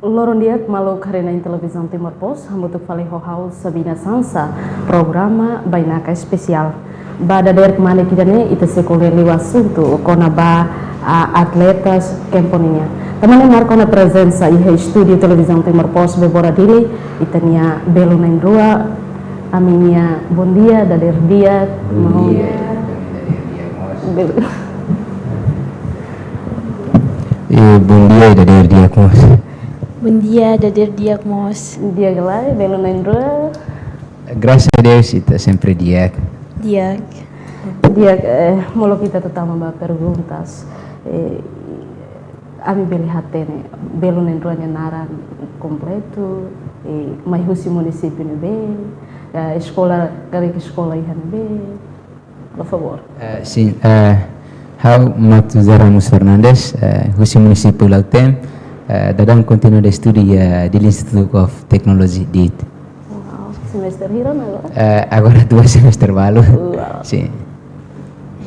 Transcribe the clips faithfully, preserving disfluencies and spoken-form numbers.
Loron di'ak maluk haree-na'in Televizaun Timor Post, hamutuk fali ho ha'u Sabina Sansa, programa Bainaka Espesiál. Ba dadeer kmanek ida-ne'e ita sei ko'alia liu asuntu kona-ba, ah, atletas kempu nian. Tanba ne'e marka ona prezensa iha estúdiu Televizaun Timor Post Bebora Dili, ita-nia belun na'in-rua, ami-nia bondia, dadeer di'ak, Bondia, maun. Dadeer di'ak mós. Bel- Eh, bondia, dadeer di'ak mós. Bondia, dadeer di'ak mós. Di'ak ka lae, belun na'in-rua? Grasas a Deus, ita sempre di'ak. Di'ak. Di'ak, eh, molok ita atu tama ba perguntas. Eh, ami bele hatene belun na'in-rua nia naran kompletu, eh, mai husi munisípiu ne'ebé, eh, eskola, karik eskola iha ne'ebé? Por favór. Eh, sin, eh, ha'u Matos José Ramos Fernandes, eh, husi munisípiu Lautém, eh, daudaun kontinua estudu iha Dili Institute of Technology, DIT. Wow, semester hira ona agora? Eh, agora dua semester balu. Wow. Sin.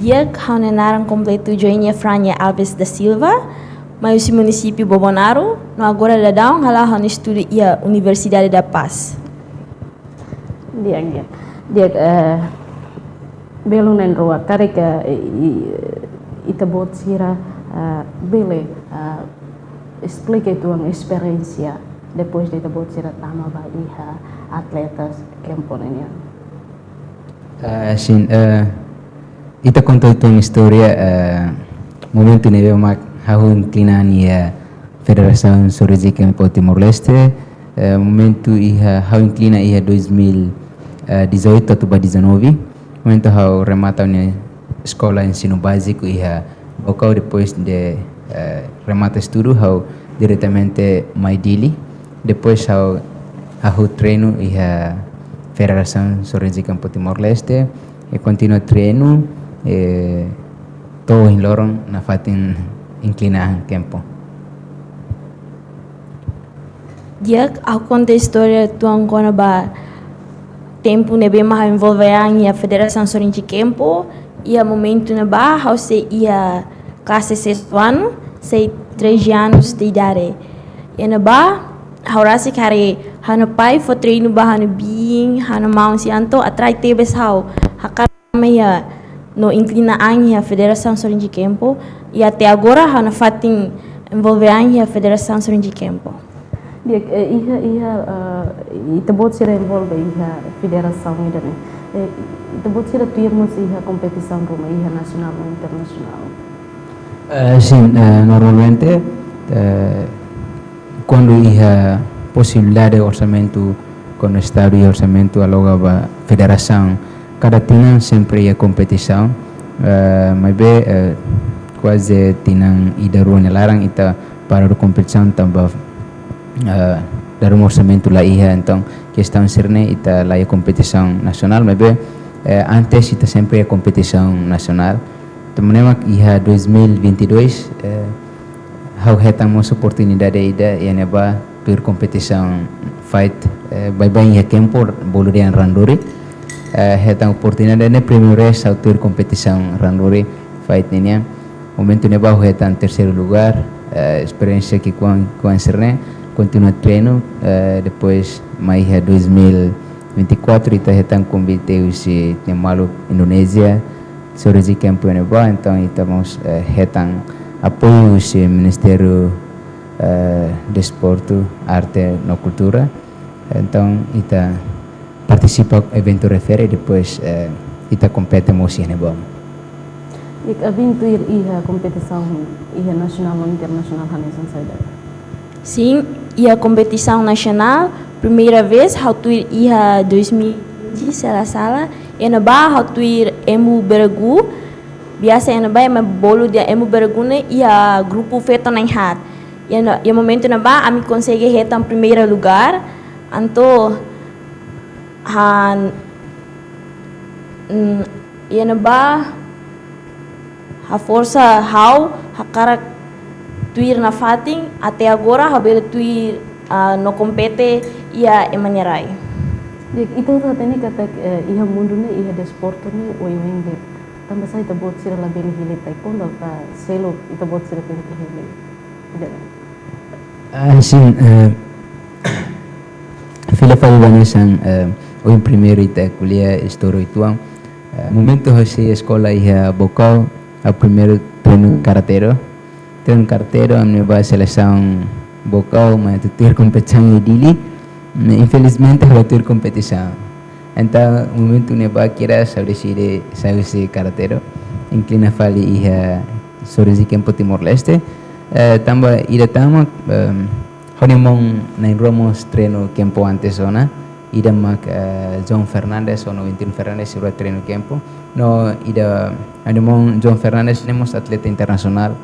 Di'ak, ha'u-nia naran kompletu Joenia Frania Alves da Silva, mai husi munisípiu Bobonaro, no agora daudaun hala'o ha'u-nia estudu iha Universidade da Paz. Di'ak, di'ak. Di'ak, eh, belun na'in-rua, karik, eh, i-, i-, ita-boot sira, eh, bele, eh, esplika uitoan esperiénsia depois de ita-boot sira tama ba iha atletas kempu nian. Eh, sin, eh, ita konta uitoan istória, eh, momentu ne'ebé mak ha'u inklina an iha Federasaun Sorin Jikempu Timor-Leste, eh, momentu iha, ha'u inklina iha dois mil e dezoito atu ba dezanove. Momentu ha'u remata ha'u-nia eskola ensinu báziku iha Baucau, depois de, eh, remata estudu, ha'u diretamente mai Dili. Depois ha'u, ha'u treinu iha Federasaun Sorin Jikempu Timor-Leste, i kontinua treinu, eh, to'o ohin loron nafatin inklina an kempu. Di'ak, ha'u konta istória uitoan kona-ba tempu ne'ebé mak ha'u envolve an iha Federasaun Sorin Jikempu, iha momentu ne'ebá ha'u sei iha klase sestu anu, sei treze anos de idade. Iha ne'ebá, ha'u rasik haree ha'u-nia pai fó treinu ba ha'u-nia biin, ha'u-nia maun, sira entaun atrai tebes ha'u. Hakarak mai iha no inklina an iha Federasaun Sorin Jikempu, i até agora ha'u nafatin envolve an iha Federasaun Sorin Jikempu. Di'ak, eh, iha, iha, eh, ita-boot sira envolve iha federasaun ida-ne'e. Eh, ita-boot sira tuir mós iha kompetisaun ruma iha nasionál no internasionál? Eh, sin, eh, normalmente, eh, kuandu iha posibilidade orsamentu, kuandu Estadu iha orsamentu aloka ba federasaun, kada tinan sempre iha kompetisaun, eh, maibé, eh, kuaze tinan ida rua nia laran ita para kompetisaun tanba, eh, dala ruma orsamentu la iha, entaun kestaun sira-ne'e ita la iha kompetisaun nasionál, maibé, eh, antes ita sempre iha kompetisaun nasionál. Tanba ne'e mak iha dois mil e vinte e dois, eh, ha'u hetan mós oportunidade ida, iha ne'ebá tuir kompetisaun fight, eh, baibain iha kempu, bolu dehan randori. Eh, hetan oportunidade ne'e primeira vez ha'u tuir kompetisaun randori fight ninian. Momentu ne'ebá ha'u hetan terseiru lugár, eh, esperiénsia ki'ikoan, ki'ikoan sira-ne'e, kontinua treinu, eh, depois mai iha dois mil e vinte e quatro ita hetan konvite husi ita-nia maluk Indonézia, Sorin Jikempu iha ne'ebá, entaun ita mós, eh, hetan apoiu husi Ministériu, eh, Desportu, Arte no Kultura. Entaun ita partisipa eventu refere, depois, eh, ita kompete mós iha ne'ebá. I aventu iha kompetisaun iha nasionál no internasionál hanesan saida? Sin, iha kompetisaun nasionál, primeira vez ha'u tuir iha dois mil e vinte, se la sala, iha ne'ebá ha'u tuir Embu Baragu, biasa iha ne'ebá ema bolu dehan Embu Baragu ne'e iha grupu feto na'in-haat. Iha ne'e, iha momentu ne'ebá ami konsege hetan primeira lugár, entaun han, mm, iha ne'ebá haforsa ha'u hakarak tuir nafatin, até agora ha'u bele tuir, ah, no kompete iha ema nia rai. Di'ak, ita hatene katak, eh, iha mundu ne'e, iha desportu ne'e oioin de'it. Tanba sá ita-boot sira labele hili taekwondo ka seluk ita-boot sira tenke hili? Ida-ne'e. Ah, sin, eh, fila fali ba hanesan, eh, ohin primeiru ita ko'alia istória uitoan. Eh, momentu ha'u sei eskola iha Baucau, ha'u primeiru treinu karate. Treinu karate, ami-nia ba selesaun Baucau, mai atu tuir kompetisaun iha Dili. Mas infelizmente, ha'u la tuir kompetisaun. Entaun, momentu ne'ebá kedas ha'u deside sai husi karate, inklina fali iha Sorensi Kempo Timor-Leste. Eh, tanba ida tan mak, em, ha'u-nia maun na'in-rua mós treinu kempo antes ona. Ida mak, eh, John Fernandes, ho Noventino Fernandes, sira treinu kempo. No ida, ha'u-nia maun John Fernandes ne'e mós atleta internasionál,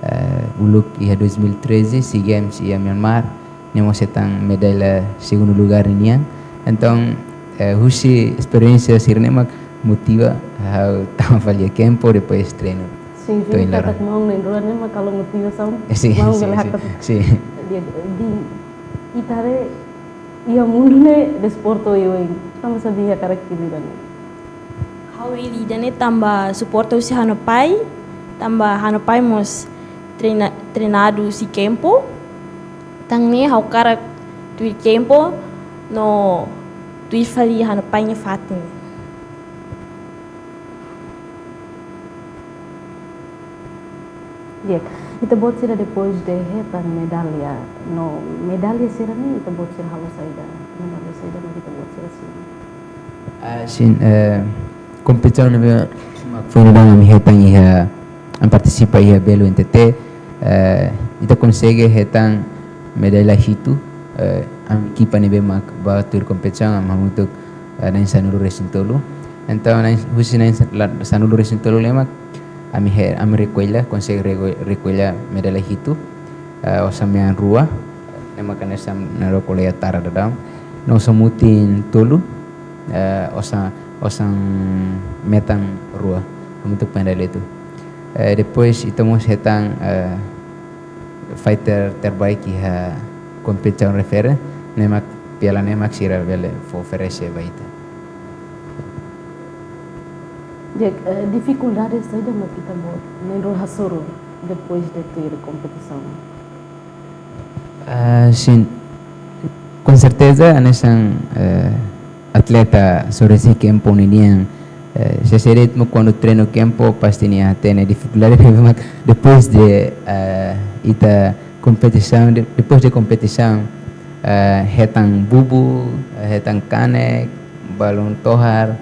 eh, uluk iha dois mil e treze, SEA Games iha Myanmar, nia mós hetan medalla segundu lugár ninian. Entaun, eh, husi esperiénsia sira-ne'e mak motiva ha'u tama fali iha kempo, depois treinu. Sin, to'o sin, ohin loron. Katak maun na'in-rua ne'e mak halo motivasaun, sin, maun sin, bele sin, hakat. Sin. Di'ak, di, ita haree iha mundu ne'e desportu oioin, tanba saida ita hakarak hili ida-ne'e? Ha'u hili ida-ne'e tanba suporta husi ha'u-nia pai, tanba ha'u-nia pai mós treina-, treinadu husi kempo. Tan ne'e ha'u hakarak tuir kempo, no tuir fali ha'u-nia pai nia fatin. Di'ak, ita-boot sira depois de hetan medalla, no medalla sira-ne'e ita-boot sira halo saida, medalla saida mak ita-boot sira simu? Ah, sin, eh, kompetisaun ne'ebé mak foin daudaun ami hetan iha, ami partisipa iha Belo N T T, eh, ita konsege hetan medalla hitu, eh, ami ekipa ne'ebé mak ba tuir kompetisaun, ami hamutuk, eh, na'in sanulu-resin-tolu. Entaun, na'in, husi na'in sa-, la-, sanulu-resin-tolu ne'e mak ami he-, ami rekulla, konsege reku-, rekulla medalla hitu, eh, osan mean rua, ne'e mak hanesan na'in-rua kolega hatara daudaun. No osan mutin tolu, eh, osan, osan metan rua, hamutuk medalla hitu. Eh, depois ita mós hetan, eh, fighter terbaik iha kompetisaun refere, ne'e mak piala ne'e mak sira bele fó oferese ba ita. Di'ak, eh, difikuldade saida mak ita-boot na'in-rua hasoru depois de tuir kompetisaun? Ah, sin. Com certeza, hanesan, eh, atleta Sorensi Kempo ninian, eh, se seret mo kuandu treinu kempo, pasti nia hatene difikuldade ne'ebé mak depois de, eh, ita kompetisaun, de-, depois de kompetisaun, eh, hetan bubu, eh, hetan kanek, balun tohar,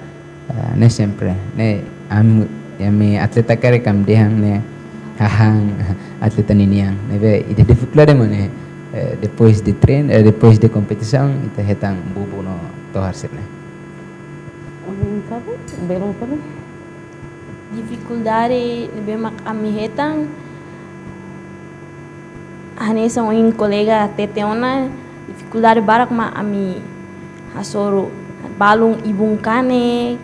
eh, ne'e sempre, ne'e ami, ami atleta karik ami dehan ne'e hahán atleta ninian. Ne'ebé ida difikuldade mak ne'e, eh, depois de trein-, eh, depois de kompetisaun, ita hetan bubu no tohar sira-ne'e. Hmm, sabe? Belun fali? Difikuldade ne'ebé mak ami hetan, hanesan ohin kolega hatete ona, difikuldade barak mak ami hasoru. Balun ibun kanek,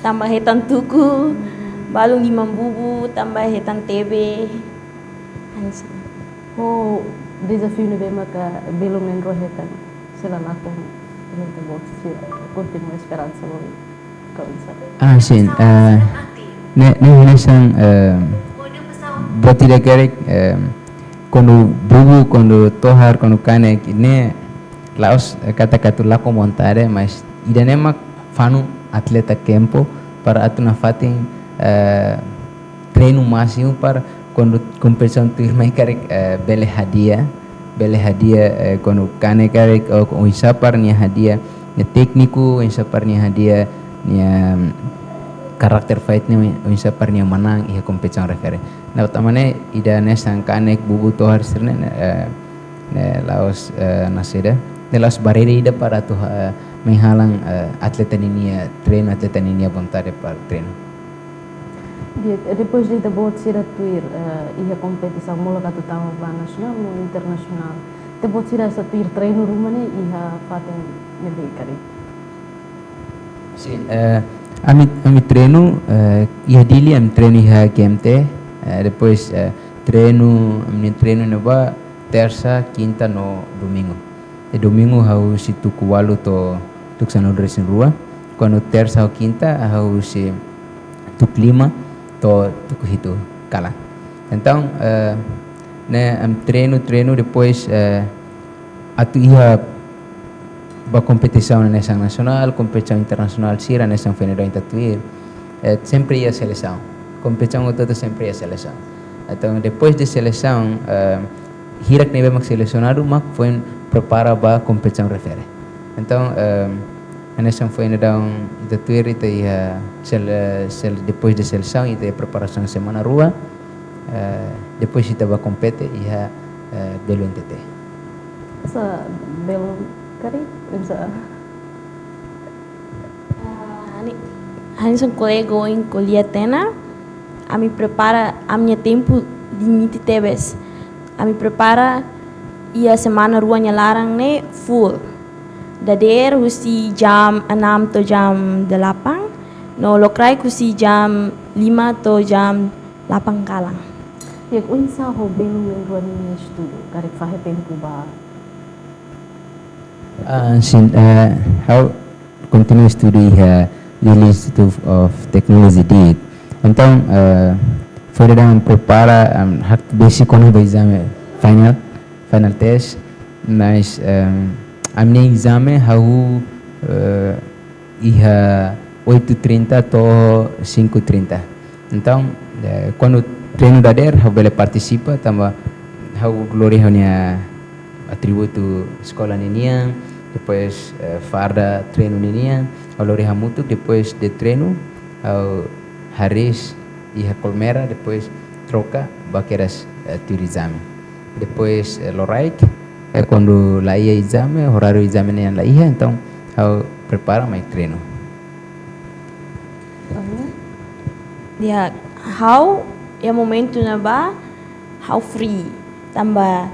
tanba hetan tuku, balun liman bubu, tanba hetan tebe. Hanesan. Ho dezafiu ne'ebé maka belun na'in-rua hetan, sei la lakon, hetan box, sei kontinua esperansa boot. Ah, sin. Eh, ne'e, ne'e hanesan, eh, buat ida karik, eh, kuandu bubu, kuandu tohar, kuandu kanek, ne'e la'ós, eh, katak atu lakon vontade, mas ida-ne'e mak fanu atleta kempo para atu nafatin, eh, treinu másimu para kuandu kompetisaun tuirmai karik, eh, bele hadi'a, bele hadi'a, eh, kuandu kanek karik, oh, oinsá para nia hadi'a nia tékniku, oinsá para nia hadi'a nia, mm, karakter fight ne'e, oinsá para nia manán iha kompetisaun refere. Ne'e utama ne'e ida hanesan kanek, bubu, tohar sira-ne'e, eh, ne'e la'ós, eh, nasida. Ne'e la'ós barreira ida para atu, eh, menghalang, eh, atleta ninia treinu, atleta ninia vontade para treinu. Di'ak, eh, depois de ita-boot sira tuir, eh, iha kompetisaun molok atu tama ba nasionál no internasionál, ita-boot sira sei tuir treinu ruma ne'e iha fatin ne'ebé karik? Sin, eh, ami, ami treinu, eh, iha Dili, ami treinu iha G M T, eh, depois, eh, treinu, ami treinu ne'ebá tersa, kinta no domingu. Iha domingu hahú husi tuku ualu to'o tuku sanulu-resin-rua. Kuandu tersa ho kinta, hahú husi tuku lima to'o tuku hitu kalan. Entaun, eh, ne'e, em, treinu, treinu, depois, eh, atu iha ba kompetisaun hanesan nasionál, kompetisaun internasionál sira, hanesan foin daudaun ita tuir. Eh, sempre iha selesaun. Kompetisaun hotu-hotu sempre iha selesaun. Entaun, depois de selesaun, eh, hirak ne'ebé mak selesionadu, mak foin prepara ba kompetisaun refere. Entaun, eh, hanesan foin daudaun ita tuir, ita iha sel-, eh, sel-, depois de selesaun, ita iha preparasaun semana rua, eh, depois ita ba kompete iha, eh, B L U N T T. Sa B L U karik, sa. Ah, ha'u-nia, ha'u-nia kolega ohin ko'alia tiha ona, ami prepara, ami-nia tempu limite tebes. Ami prepara iha semana rua nia laran ne'e full. Dadeer husi jam enam to'o jam delapan, no lokraik husi jam lima to'o jam delapan kalan. Ya, oinsá ho belun na'in-rua ninia estudu, karik fahe tempu ba? Ah, sin, eh, ha'u kontinua estudu iha Dili Institute of Technology, Dili. Entaun, eh, foin daudaun prepara, em, hakbesik kona-ba ezame final, final test, mas, em, ami-nia ezame hahú, eh, iha oito e trinta to'o cinco e trinta. Entaun, eh, kuandu treinu dadeer, ha'u bele partisipa, tanba ha'u lori ha'u-nia atributu eskola ninian, depois, eh, farda treinu ninian, ha'u lori hamutuk, depois de treinu, ha'u hariis iha Colmera, depois troka ba kedas, eh, tuir ezame. Depois, eh, loraik, eh, kuandu la iha ezame, oráriu ezame nian la iha, entaun ha'u prepara mai treinu. Ya, ha'u iha momentu ne'ebá ha'u free. Tanba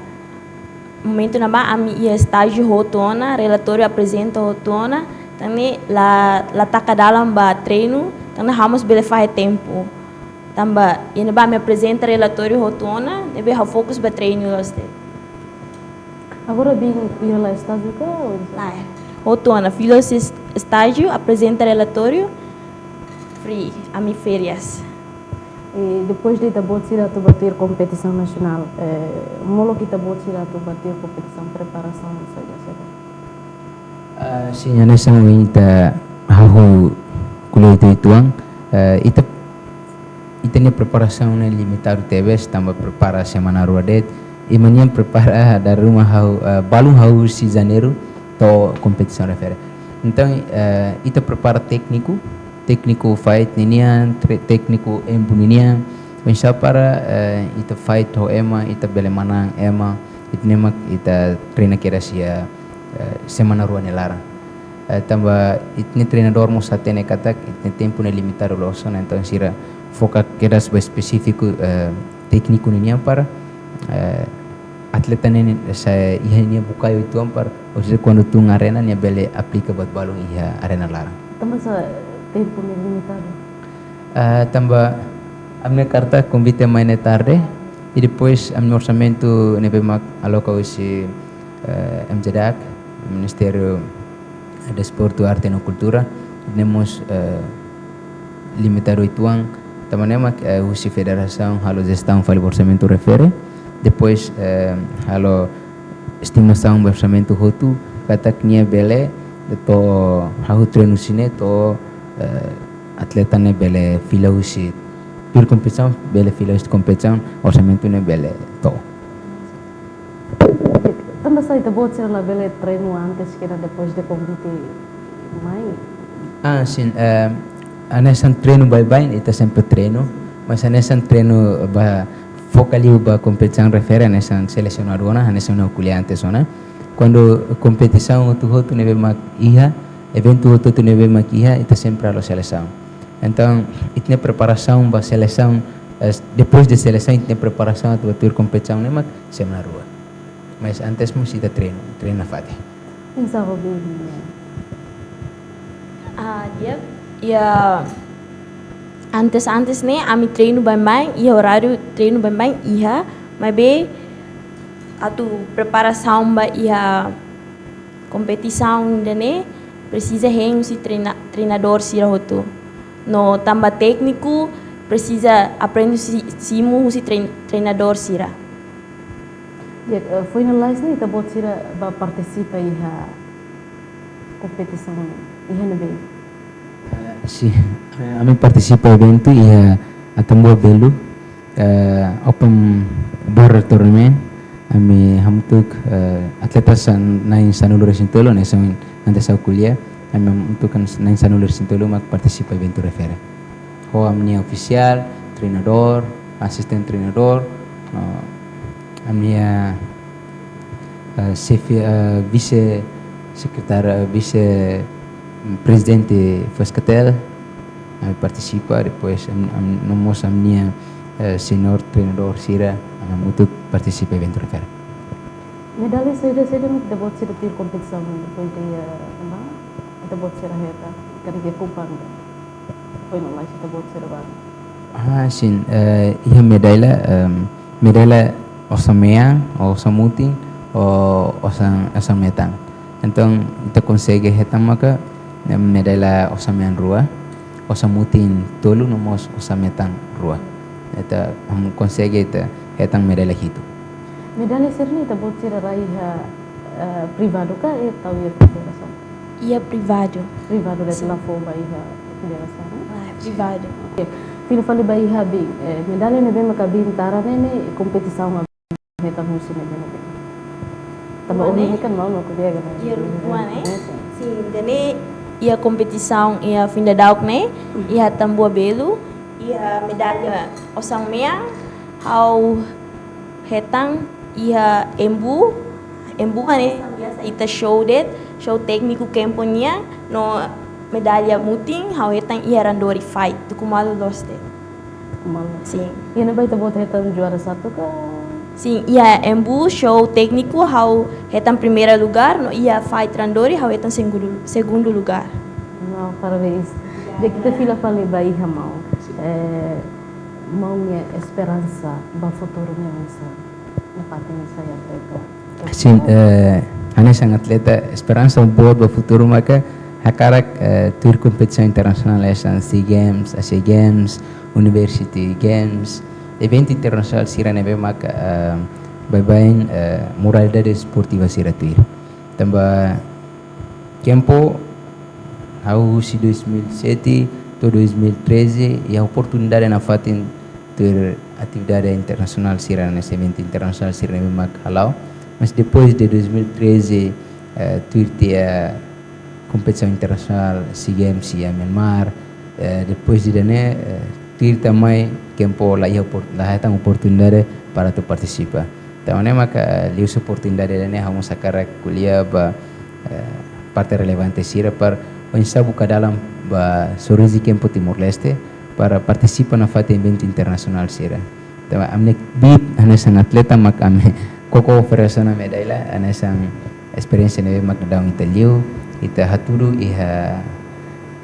momentu ne'ebá ami iha estájiu hotu ona, relatóriu aprezenta hotu ona, tan ne'e la, la taka dalan ba treinu, tan ne'e ha'u mós bele fahe tempu. Tanba iha ne'ebá ami aprezenta relatóriu hotu ona, ne'ebé ha'u fokus ba treinu loos de'it. Agora bin iha la estájiu ka? Lae, hotu ona, fila husi estájiu, aprezenta relatóriu, free, ami férias. I depois de ita-boot sira atu ba tuir kompetisaun nasionál, eh, molok ita-boot sira atu ba tuir kompetisaun, preparasaun saida, saida? Ah, sin, hanesan ohin ita hahú ko'alia uitoan, eh, ita, ita-nia preparasaun ne'e limitadu tebes, tanba prepara semana rua de'it, i ema nian prepara dala ruma hahú, eh, balun hahú husi Janeiru to'o kompetisaun refere. Entaun, eh, ita prepara tékniku, tékniku fight ninian, tre-, tékniku embu ninian, oinsá para, eh, ita fight ho ema, ita bele manán ema, ita-nia mak ita treina kedas iha, eh, semana rua nia laran. Eh, tanba ita-nia treinadór mós hatene katak ita-nia tempu ne'e limitadu loos ona, entaun sira foka kedas ba espesífiku, eh, tékniku ninian para, eh, atleta ne'e, ne'e sai iha nia bukae uitoan para, ou seja, kuandu tun arena nia bele aplika buat balun iha arena laran. Tanba sá tempu ne'e limitadu? Ah, tanba ami-nia karta konvite mai ne'e tarde, i depois ami-nia orsamentu ne'ebé mak aloka husi, eh, M J D A C, Ministériu Desportu, Arte no Kultura, ne'e mós, eh, limitadu uitoan, tanba ne'e mak, eh, husi federasaun halo jestaun fali ba orsamentu refere, depois, eh, halo estimasaun ba orsamentu hotu, katak nia bele to'o hahú treinu husi ne'e to'o, eh, atleta ne'e bele fila husi tuir kompetisaun, bele fila husi kompetisaun, orsamentu ne'e bele to'o. Tanba sá ita-boot sira labele treinu antes kedas depois de konvite mai? Ah, sin, eh, hanesan treinu baibain, ita sempre treinu, mas hanesan treinu ba foka liu ba kompetisaun refere, hanesan selesionadu ona, hanesan ha'u ko'alia antes ona. Kuandu kompetisaun hotu-hotu ne'ebé mak iha, eventu hotu-hotu ne'ebé mak iha, ita sempre halo selesaun. Entaun, ita-nia preparasaun ba selesaun, eh, depois de selesaun, ita-nia preparasaun atu ba tuir kompetisaun ne'e mak semana rua. Mas antes mós ita treinu, treinu nafatin. Oinsá ho belun nian? Ah, di'ak, ya, antes, antes ne'e, ami treinu baibain, iha oráriu treinu baibain, iha, maibé atu preparasaun ba iha kompetisaun ida-ne'e presiza hein husi treina-, treinadór sira hotu. No tanba tékniku presiza aprende husi, simu husi trein-, treinadór sira. Ya, eh, foin lalais ne'e ita-boot sira bá partisipa iha kompetisaun iha ne'ebé? Eh, sin, eh, ami partisipa eventu iha Atambua Belu, eh, Open Border Tournament. Ami hamutuk, eh, atleta san-, na'in sanulu-resin-tolu, hanesan ohin ha'u ko'alia. Ami hamutuk na'in sanulu-resin-tolu mak partisipa eventu refere. Ho ami-nia ofisiál, treinadór, asistente treinadór, no ami-nia, eh, xefe, eh, vise sekretáriu, eh, vise, mm, prezidente Foscatel, ami partisipa, depois ami, ami, no mós ami-nia, eh, senior treinadór sira, ami hamutuk partisipa eventu refere. Medalla saida-saida mak ita-boot sira tuir kompetisaun ne'e, foin iha, ita-boot sira hetan, karik iha kupang, foin lalais ita-boot sira bá? Ah, sin, eh, iha medalla, em, medalla osan-mean, osan-mutin, ho osan, osan-metan. Entaun, ita konsege hetan maka, em, medalla osan-mean rua, osan-mutin tolu, no mós osan-metan rua. Ita, em, konsege ita hetan medalla hitu. Medalla sira-ne'e ita-boot sira rai iha, eh, privadu ka, eh, tau iha federasaun? Iha privadu. Privadu, depois la fó ba iha federasaun, eh? Ah, privadu. Oke. Fila fali ba iha biin, eh, medalla ne'ebé maka biin tara ne'e, ne'e kompetisaun hetan husi ne'ebé, ne'ebé? Tanba ohin ne'e kan maun mak ko'alia, kan? Iha rua ne'e? Sin, ida-ne'e iha kompetisaun iha fim da dauk ne'e, iha Atambua Belu, iha medalla osan-mean, ha'u hetan iha Embu, Embu ne'e ita show de'it, show tékniku kempu nian, no medalla mutin, ha'u hetan iha Randori Fight, tuku malu loos de'it. Tuku malu. Sin. Iha ne'ebá ita-boot hetan juara satu ka? Sin, iha Embu show tékniku, ha'u hetan primeira lugar, no iha Fight Randori, ha'u hetan segundu, segundu lugar. Wow, parabéns. Di'ak, ita fila fali ba iha maun. Eh, maun nia esperansa ba futuru ne'e oinsá, nafatin sai atleta? Sin, eh, hanesan atleta, esperansa boot ba futuru maka hakarak, eh, tuir kompetisaun internasionál, hanesan SEA Games, Asia Games, University Games, eventu internasionál sira ne'ebé maka, eh, baibain, eh, modalidade desportiva sira tuir. Tanba kempu, ha'u husi dois mil e sete to'o dois mil e treze, iha oportunidade nafatin tuir atividade internasionál sira, hanesan eventu internasionál sira ne'ebé mak hala'o. Mas depois de dois mil e treze, eh, tuir tiha kompetisaun internasionál SEA Games iha Myanmar, eh, depois de ida-ne'e, eh, tuir tan mai kempu la iha opor-, la hetan oportunidade para atu partisipa. Entaun ne'e maka, eh, liuhusi oportunidade ida-ne'e ha'u mós hakarak ko'alia ba, eh, parte relevante sira para oinsá buka dalan ba sorese kempu Timor-Leste para partisipa nafatin eventu internasionál sira. Entaun ami-nia kbiit hanesan atleta mak ami koko federasaun nia medalla, hanesan esperiénsia ne'ebé mak daudaun ita liu, ita hatudu iha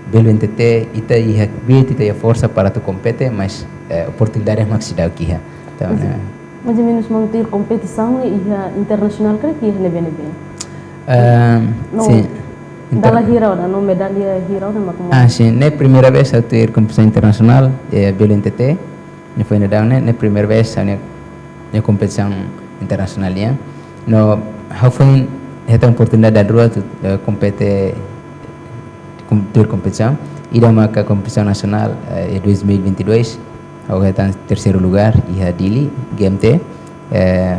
Belu NTT, ita iha kbiit, ita iha forsa para atu kompete, mas, eh, oportunidade mak seidauk iha. Entaun, mais, eh, mais ou menos maun tuir kompetisaun iha internasionál karik iha ne'ebé-ne'ebé? Ehm, no, sin. Inter- dala hira ona, no medalla hira ona mak maun? Ah, sin. Ne'e primeira vez ha'u tuir kompetisaun internasionál, eh, Belu NTT. Ne'e foin daudaun ne'e, ne'e primeira vez ha'u-nia, nia kompetisaun internasionál nian. No, ha'u foin hetan oportunidade dala rua atu, eh, kompete, kom-, tuir kompetisaun. Ida maka kompetisaun nasionál, eh, dois mil e vinte e dois, ha'u hetan terseiru lugár iha Dili, GMT. Eh,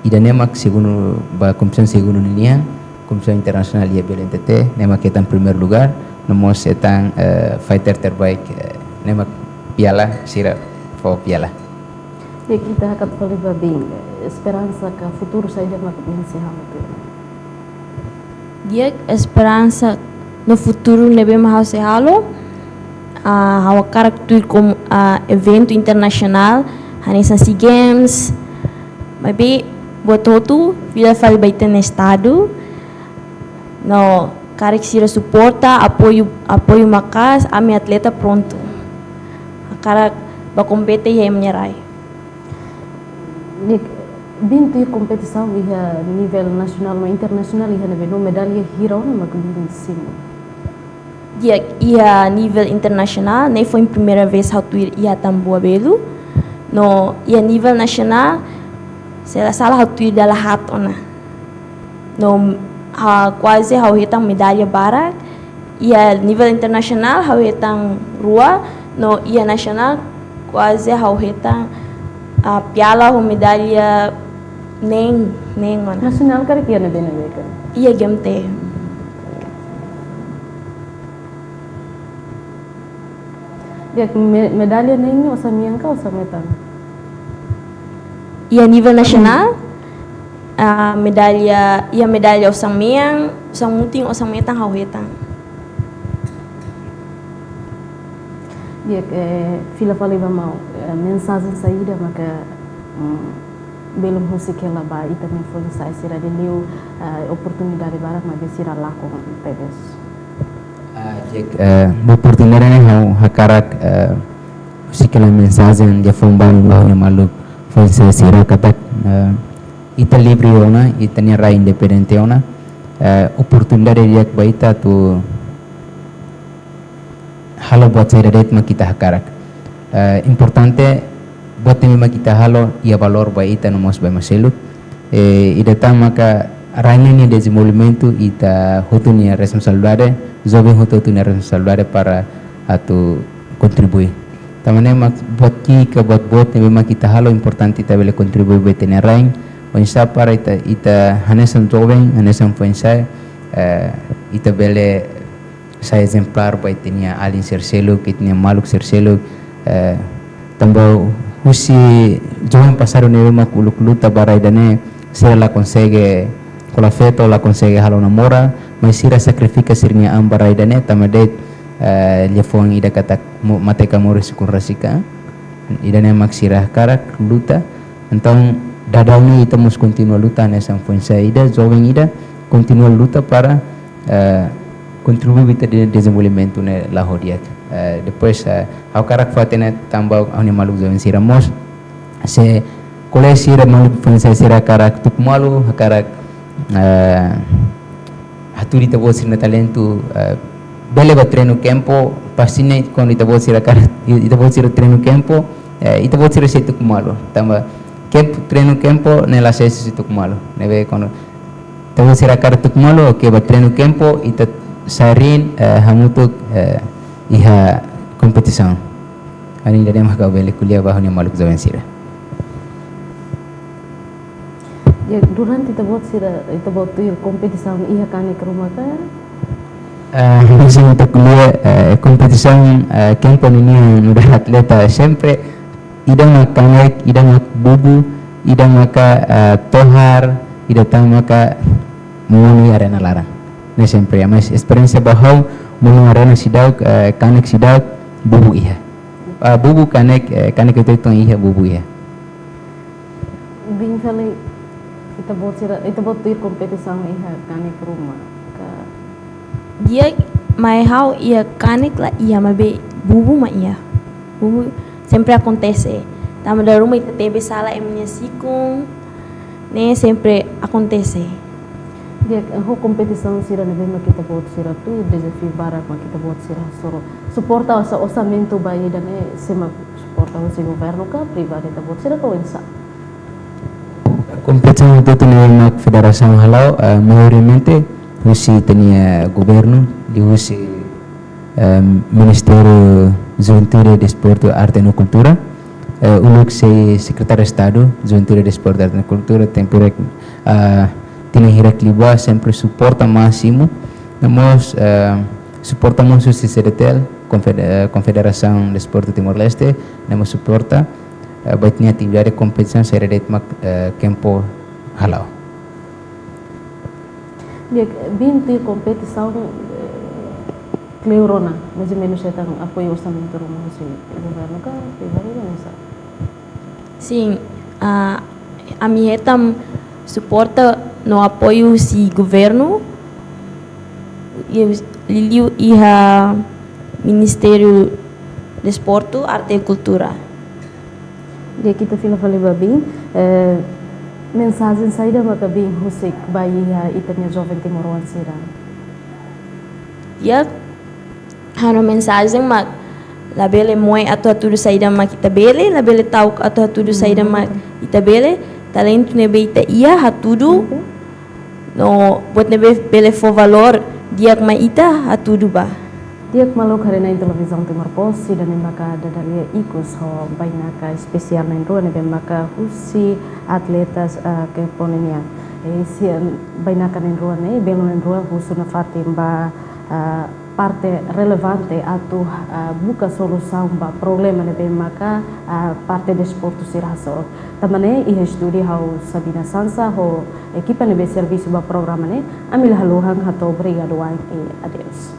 ida-ne'e mak segundu, ba kompetisaun segundu ninian, kompetisaun internasionál iha Belu NTT, ne'e mak hetan primeiru lugár, no mós hetan, eh, fighter terbaik, eh, ne'e mak piala, sira fó piala. Di'ak, ita hakat fali ba biin, eh, esperansa ka futuru saida mak biin sei halo tuir? Di'ak, esperansa no futuru ne'ebé mak ha'u sei halo, ah, ha'u hakarak tuir kom-, ah, eventu internasionál, hanesan SEA Games, maibé buat hotu fila fali ba ita-nia estadu, no karik sira suporta, apoiu, apoiu maka'as, ami atleta prontu. Hakarak bá kompete iha ema nia rai. Di'ak, biin tuir kompetisaun iha nivel nasionál no internasionál iha ne'ebé, no medalla hira ona mak biin simu? Di'ak, iha nivel internasionál, ne'e foin primeira vez ha'u tuir iha Atambua Belu. No iha nivel nasionál, se la sala ha'u tuir dala haat ona. No, ah, kuaze ha'u hetan medalla barak. Iha nivel internasionál ha'u hetan rua, no iha nasionál kuaze ha'u hetan, ah, piala ho medalla neen, neen ona. Nasionál karik iha ne'ebé, ne'ebé ka? Iha G M T. Di'ak, me-, medalla neen ne'e osan-mean ka osan-metan? Iha nivel nasionál, ah, medalla, iha medalla osan-mean, osan-mutin, osan-metan ha'u hetan. Di'ak, eh, fila fali ba maun, eh, mensajen saida maka, mm, belun husik hela ba ita-nia foin-sa'e sira liuliu, eh, oportunidade barak maibé sira lakon tebes. Ah, di'ak, eh, oportunidade ne'e ha'u hakarak, eh, husik hela mensajen liafuan balu ba ha'u-nia maluk foin-sa'e sira katak, eh, ita livre ona, ita-nia rai independente ona, eh, oportunidade di'ak ba ita atu halo buat saida de'it mak ita hakarak. Eh, importante buat ne'ebé mak ita halo iha valór ba ita no mós ba ema seluk. Eh, ida tan maka rai ne'e nia dezenvolvimentu ita hotu nia responsabilidade, joven hotu-hotu nia responsabilidade para atu kontribui. Tanba ne'e mak buat ki'ik ka buat boot ne'ebé mak ita halo importante ita bele kontribui ba ita-nia rain. Oinsá para ita, ita hanesan joven, hanesan foin-sa'e, eh, ita bele sai ezemplár ba ita-nia alin sira seluk, ita-nia maluk sira seluk, eh, tanba husi joven pasadu ne'ebé mak uluk luta ba rai ida-ne'e, sira la konsege hola feto, la konsege halo namora, maibé sira sakrifika sira-nia an ba rai ida-ne'e, tanba de'it, eh, liafuan ida katak mo-, mate ka moris ukun rasik an. Ida-ne'e mak sira hakarak luta. Entaun, daudaun ne'e ita mós kontinua luta, hanesan foin-sa'e ida, joven ida, kontinua luta para, eh, kontribui ba ita-nia dezenvolvimentu ne'e la'o di'ak. Eh, depois, eh, ha'u hakarak fó-hatene tan ba ha'u-nia maluk joven sira mós. Se kolega sira, maluk foin-sa'e sira hakarak tuku malu, hakarak, eh, hatudu ita-boot sira-nia talentu, eh, bele ba treinu kempu, pasti ne'e kuandu ita-boot sira hakarak, ita-boot sira treinu kempu, eh, ita-boot sira sei tuku malu. Tanba kempu, treinu kempu ne'e la sei, sei tuku malu. Ne'ebé kuandu ita-boot sira hakarak tuku malu, oke, ba treinu kempu, ita sa'e ring, eh, hamutuk, eh, iha kompetisaun. Ha'u-nia ida-ne'e mak ha'u bele ko'alia ba ha'u-nia maluk joven sira. Ya, durante ita-boot sira, ita-boot tuir kompetisaun iha kanek ruma ka? Ah, bisa untuk dia, eh, kompetisaun, eh, kempu ninian nu'udar atleta sempre ida mak kanek, ida mak bubu, ida maka, eh, tohar, ida tan maka monu iha arena laran. Ne'e sempre ya, mas esperiénsia ba ha'u monu arena seidauk, eh, kanek seidauk, bubu iha. Ah, bubu kanek, eh, kanek itu, itu iha, bubu iha. Bin fali ita-boot sira, ita-boot tuir kompetisaun iha kanek ruma ka? Di'ak, mai ha'u iha kanek la iha, maibé bubu mak iha. Bubu sempre akontese. Tanba dala ruma ita tebe sala ema nia sikun, ne'e sempre akontese. Di'ak, ho kompetisaun sira ne'ebé mak ita-boot sira tuir, dezafiu barak mak ita-boot sira hasoru. Suporta osa-, orsamentu ba ida-ne'e, sé mak suporta, husi governu ka, privadu, ita-boot sira ka oinsá? Kompetisaun hotu-hotu ne'ebé mak federasaun hala'o, eh, maioriamente husi ita-nia governu, liuhusi, eh, Ministériu Juventude, Desportu, Arte no Kultura, eh, uluk sei Sekretáriu Estadu Juventude, Desportu, Arte no Kultura, tempu hirak, ah, tinan hirak liubá sempre suporta másimu, no mós, eh, suporta mós husi C D T L, Konfed-, eh, Konfederasaun Desportu Timor-Leste, ne'e mós suporta, eh, ba ita-nia atividade kompetisaun saida de'it mak, eh, kempu hala'o. Di'ak, bin tuir kompetisaun, eh, kleur ona, mais ou menus hetan apoiu orsamentu ruma husi governu ka, privadu ka oinsá? Sin, ah, ami hetan suporta no apoiu husi governu, liuliu iha Ministériu Desportu, Arte e Kultura. Di'ak, ita fila fali ba bin, eh, mensajen saida maka bin husik ba iha ita-nia joven timoroan sira? Di'ak, ha'u-nia mensajen mak labele moe atu hatudu saida mak ita bele, labele ta'uk atu hatudu saida mak ita bele, talentu ne'ebé ita iha hatudu, no buat ne'ebé bele fó valór di'ak mai ita hatudu ba. Di'ak maluk haree-na'in Televizaun Timor Post, ida-ne'e maka dada lia ikus ho bainaka espesiál na'in-rua ne'ebé maka husi atletas, eh, Kepone nian. Eh, husi, em, bainaka na'in-rua ne'e, belun na'in-rua husu nafatin ba, eh, parte relevante atu, eh, buka solusaun ba problema ne'ebé maka, eh, parte desportu sira hasoru. Tanba ne'e iha estúdiu ha'u Sabina Sansa ho ekipa ne'ebé servisu ba programa ne'e, ami la haluha hato'o obrigadu wa'in i adeus.